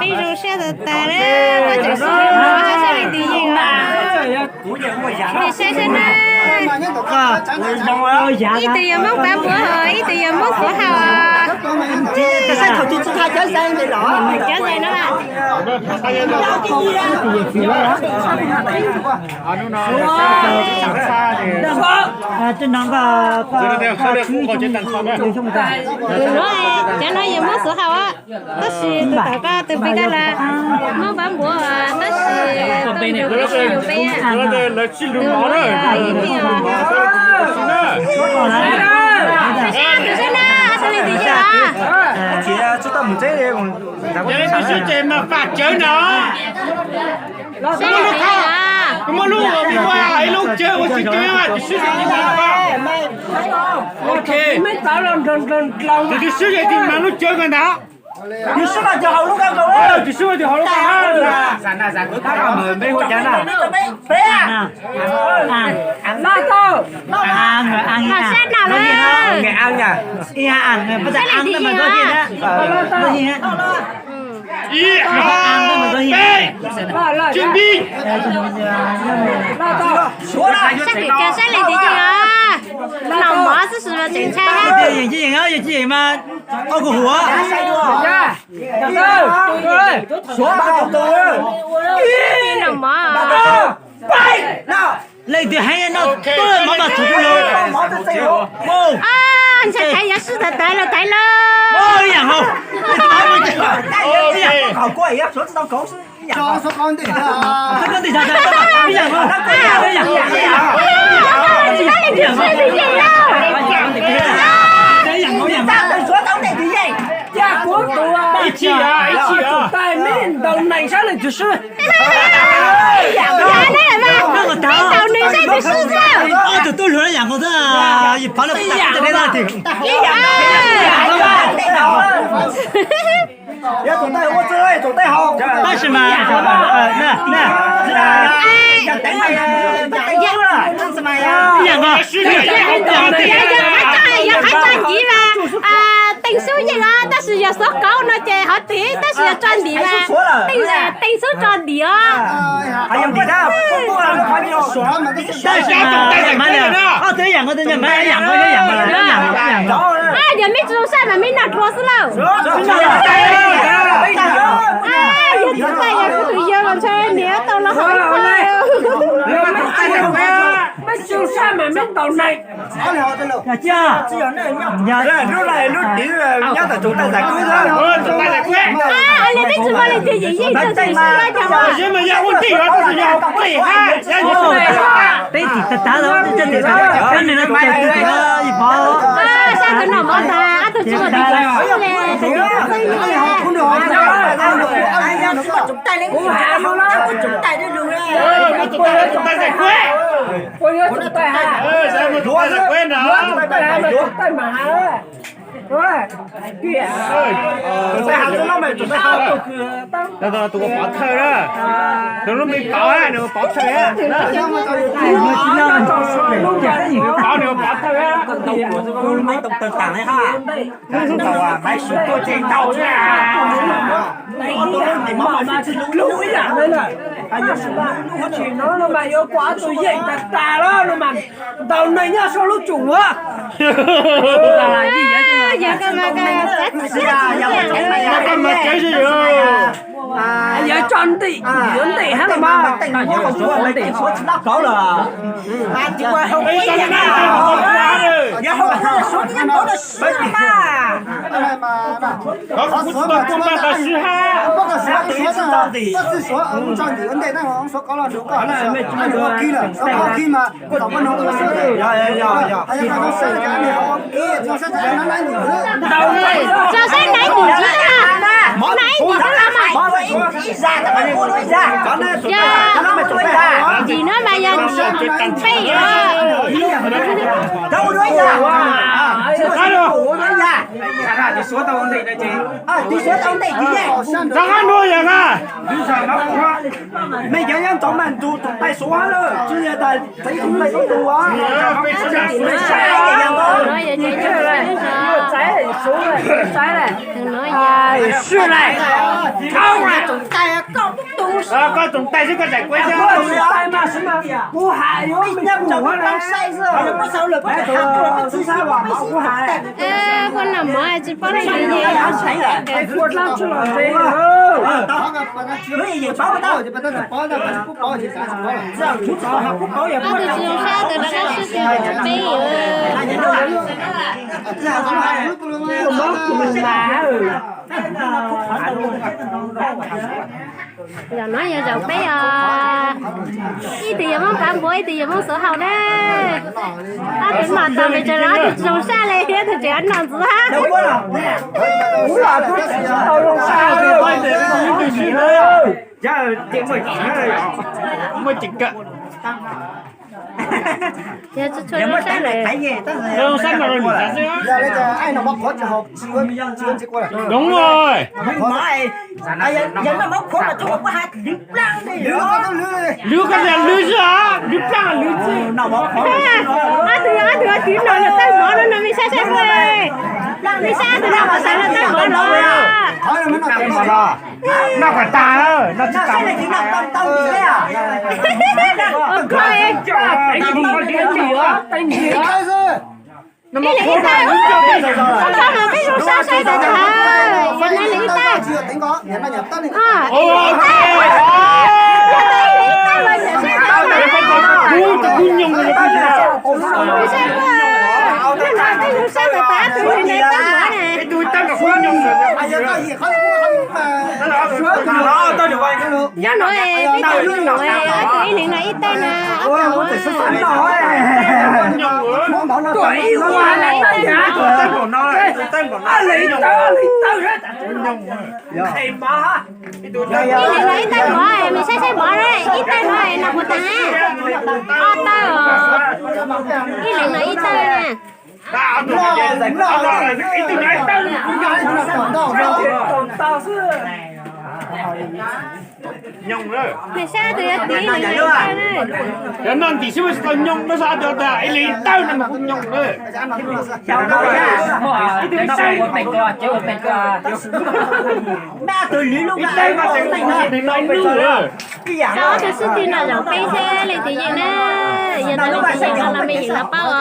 peb zoo siab tas tas na, peb cov sib hlub no haj yam li tus yeej os. Saib saib na, ib tug yog Hmoob Pav Puav Hau, ib tug yog Hmoob Puav Hau os. Cov ntawm no. Hnub no, cov no yog muab xuv hau, tab sis tus tom ko tus peb ko lawm, muab pab npuav, tab sis tus yus peb, lawv tsis lus mov na. Tus sab na, sab leej twg yog? Tus sab ces mas faj tsawv na. Muab lub, muab lub ua ib lub tsawv ua tsis tsawv, tus sab ces mas faj. Ok. Tus sab ces tus mas lub tsawv ko ntag. Tus sab mas tus hauv lub ko, tus sab mas tus hauv lub ko. Sab na lawm. Ib, ob, peb, tswb npib. Sab tim ka sab leej twg yeej os. Noj mov xwb sis mas tseem ntshai. Yog tsis yeem, yog tsis yeem mas ob kuv huam. Noj mov. Leej twg heev no tuaj mov mas txog kuv lawm. Ntshai thaiv, yuav sib tawv tawv los thaiv lawm. Ib yam hauv. Ib txhia, ib txhia. Ntaus neeg sab leej twg sib. Ntaus neeg sab leej twg sib xwb. Ob tug tuaj luag yam nkaus xwb, yus pov lawm. Tab sis mas, ib yam nkaus, yog qhov tso ntiv mas Teej Xub yeej os, tab sis yog xuav kauv no ces hov twg, tab sis yog tso ntiv mas Teej Xub tso ntiv os. Yog meb tsis zoo sab mas meb noj dlua xwb lauj. Yog tsis tag yog kuv tus yawg los ntshai niam tau los hauv. Meb tsis zoo sab mas meb ntaus neeg. Lub no lub tid nyob tom tsoom tais xaim kub xwb. Li peb tsis muaj leej twg yeem yeej txog txij sib lab cov. Peb tim tas tas los cov tim tas, kab nws no tus twg los yus pov. Sab tus noj mov tas, ob tug tsis muaj leej twg yeem yeej le, tus yog txeeb li. Kuv hais no na, kuv yuav tsoom tais, kuv yuav tsoom tais mas, tsoom tais mas, tsoom tais mas, tus ua pov thawj na, nws lub npe pov, nws ua pov thawj, pov, nws ua pov thawj. Tus lub npe mas tsis lub ib yam li na. Tsis no no mas yuav kom ob tug yeej tag tag los no mas ntaus neeg nyob saum lub tsoom a. Yog koj mas tsev, yog tso ntim, yuav ntim hab los mas. Suav tsis dab plauv lawm. Suav tsis dab plauv lawm. Koj kuj tsis tau tuaj npaj tau sib hab. Koj tsis tso ntim, tsis tso ntim ua ntej na, suav kauv los nrug koj, suav kauv khi lawm, suav kauv khi mas. Tso saib naiv ntsis, naiv ntsis los mas. Ntsis no mas yog ntsis peb yom. Rov qab nug yog na. Mej cov nyob ntawd mas nrug tus tais suav lawm, tsis yog tas tus tais suav tus. Koj tsoom tais xwb koj zais kueb thiab. Kuv hais yuav mej kuv hais. Tsis paub leej twg ces. Tus zoo sab tus rov qab sib tw peb. Zaum no yog zaum peb os. Ib tug yog Hmoob Pav Npuas, ib tug yog Hmoob Xuv Hau na. Ob tug nom tau pes tsawg los ob tug zoo sab li, ob tug tseem noj ntxiv. Yog tsis tshua zoo sab lawm. Zoo sab no zoo sab xwb. Đúng rồi. Lwv koj tias lwv xwb hos, lwv plaaj lwv xwb. Ob tug, ob tug txiv no lawm tawg mov no no, mej saib saib puas, mej saib ob tug no puas sawv lawm tawg mov no. Noj kom tag, noj tsis tag. Ua koj, ib leeg ib tawg, koj mas peb zoo sab saib tawm tawm, yog no ib tawg. Yog ib leeg ib tawg los yog saib tawm tawm. Ub, tus kub nyoog no, tus kub nyoog no, peb zoo sab tawm tawm, tus no tawg mov ne. Nyob nuav peb tug nyob nuav, ob tug ib leeg no ib tawg na, ob tug. Ib leeg no ib tawg mov, mej saib saib mov na, ib tawg no no puas tag na? Ob tawg os. Ib leeg no ib tawg na. Mej saib tus yog tiv, yog noj ntim xwb mas tsis tau nyoog, noj xwb ob tug tag ib leeg ib tawg no mas kuj nyoog na. Ib tawg mas tseem noj ib nub. Ob tug sib tw no zaum peb seb leej twg yeej na. Yog tau leej twg yeej no los mej yeej los paub os.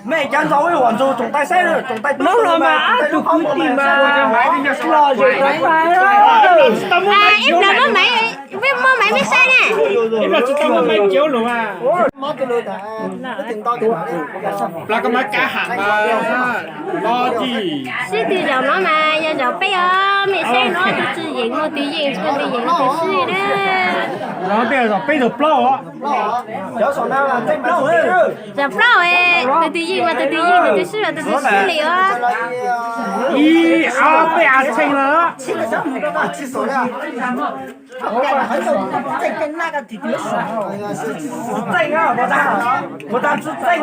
Mej cav ntxov ua ntxug tsoom tais saib, tsoom tais Hmoob los mas ob tug kwv tij mas los zem tag tag. Ib pliag muab maiv, muab maiv mej saib ne. Ib pliag tsis tau muab maiv cav lus. Plag koj maiv kav ham mas, sib tw zaum no mas yog zaum peb os, mej saib no tus twg yeej muaj tus yeej, tsis muaj tus yeej no tus swb na. Zaum peb zaum plaub os. Zaum plaub, tus twg yeej mas tus twg yeej, tus twg swb mas tus twg swb li os. Ib, ob, peb av tshee lawm. Tus no tus yog tsoom tais, tus no pov thawj, pov thawj, pov thawj, tus no tus pov thawj. Ib, ob,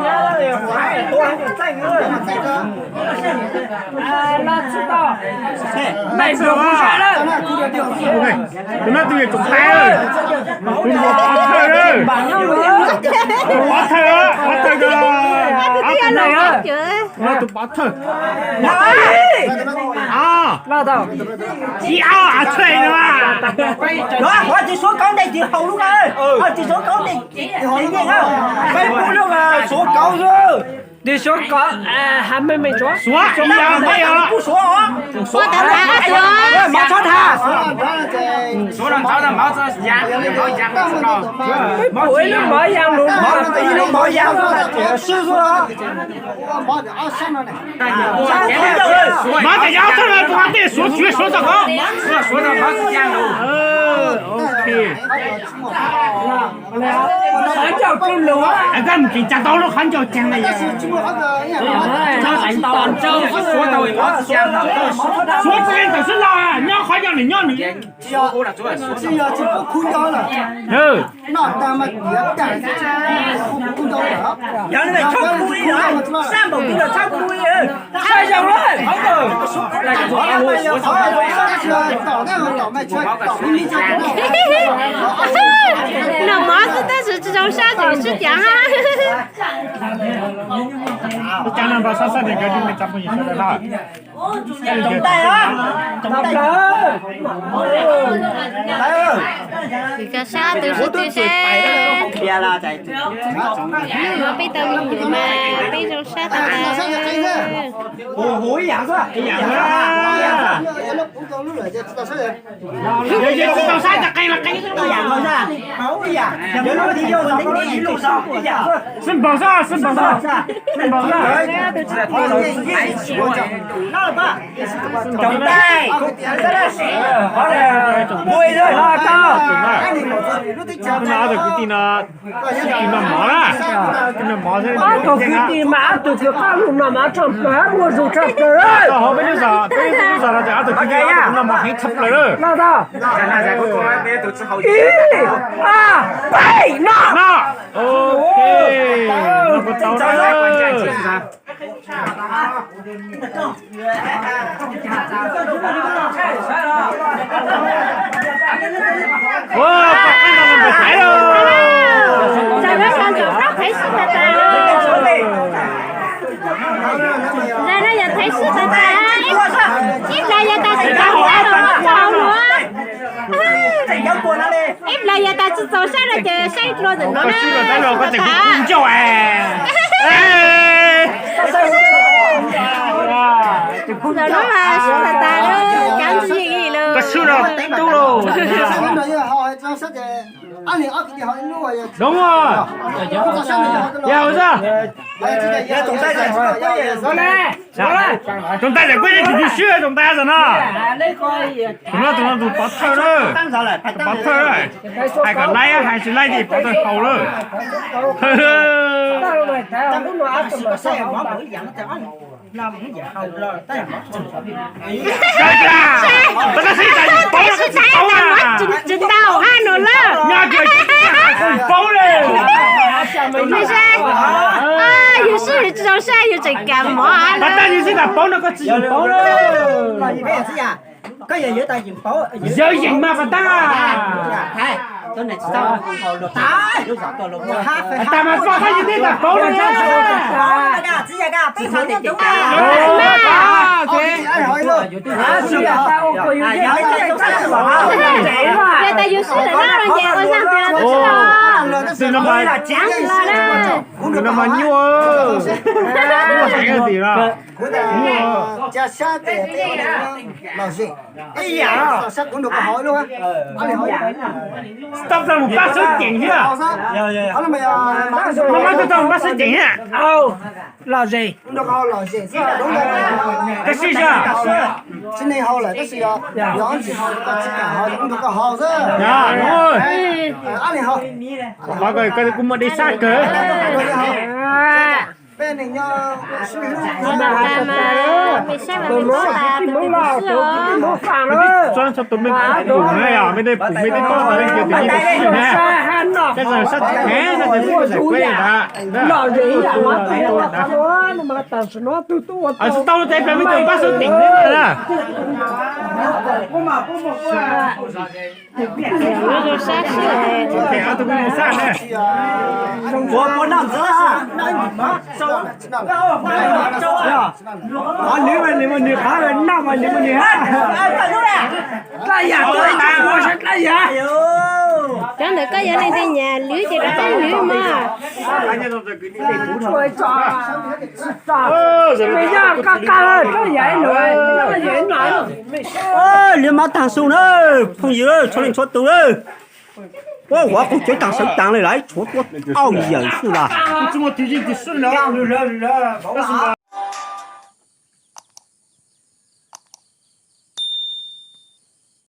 av tshee no. Suav kauv ntes tim haus lub na, tim suav kauv ntes, peb pub lub suav kauv xwb. Tim suav kauv, ha mej mej tsuav. Suav, ib, ob, peb os. Suav, mov txhob tham. Peb pub ib lub mov ya lug, ib lub mov ya lug, swb xwb. Mov tas yog ob txheej no, tus no tej suav tsuav suav txog kauv. Koj mus tsis tsa tau lub qhov ncauj ceeg na. Suav tsis yeej tawm xwb los nyob qhov ncauj nws nyob nws. Yog li ntawd txhob khuv li, sab npaum twg los txhob khuv li, sab zoo lawm. Noj mov xwb tab sis tsis zoo sab, tseem sib cav ha. Lub caij no npau sab sab nws cov tsis me tsa phooj ywg sawv daws na. Tsoom tais, tsoom tais. Koj sab tus sib tw seb. Hnub no peb tau me nyuam mas peb zoo sab tag tag. Hu hu ib yam xwb, ib yam xwb. Yog tsis tau saib ces qee los qee xwb. Ib yam xwb, ib yam xwb. Sib npaug xwb, sib npaug xwb, sib npaug xwb. Cov tais, ob tug kwv tij no, ob tug kwv tij mas ob tug kwv tij qab lug no mas tshaj plaws, muaj zug tshaj plaws. Peb lub zos, peb lub zos no ces ob tug kwv tij no mas heev tshaj plaws lawm. Ib, ob, peb, no. Ok, no puas tau na? Ua, poj qaib no mus nrog thaiv lauj. Ntawm no yog ntawm poj qaib sib tag tas. Ntawm no yog thaiv sib tag tas. Ib plaws yog tas tsis txaus sab los txaus luag. Ib plaws yog tas tsis txaus sab los ces saib dua ntawm no na. Ntawm no mas sib tag tas, cov ntxwg yeej li lawm. Koj swb rau tub lauj. Đúng rồi. Yog xwb. Tus ntawd yog kuj yog tus swb tus ntawd no. Tus no tus no tus pov thawj na. Tus pov thawj na. Hais kom laib hais tsis laib ces pov thawj haus lawm. Tsis tau hab no lawm. Yus sib tsis tau sab yus tseem kam mov. Pas tas yus sib tau paub no koj tsis yeem paub lawm. Yawv yeem mas pas tas. Tas mas koj hab yus tib tas paub no. Yog tas yus sib lawm na los ces ua zaj tias tus no mas nyuaj, nyuaj heev li no. Stop rau mus pab xub ceem thiab. Muab muab tub rau mus pab xub ceem thiab. Lom zem. Koj sib zog. Qhov ko kuj muaj dej sab kawg. Txob txog tus me pum na yom, me dej pum me dej tob ntawd ces tus yeej tau sib na. Tej zaum sab tsis kheev no ces kuj txawm kuj ntag. Tsis tau ces peb me tus pab xub ceem na. Cov ntawm koj yog leej twg nyam lwv ces rov qab lwv mas. Lwv mab taag su na, phooj ywg, txhua leej txhua tus na. Ua, huav qug cawv taag sawv taag le lawm, tshuav tuab auj yawm xwb las.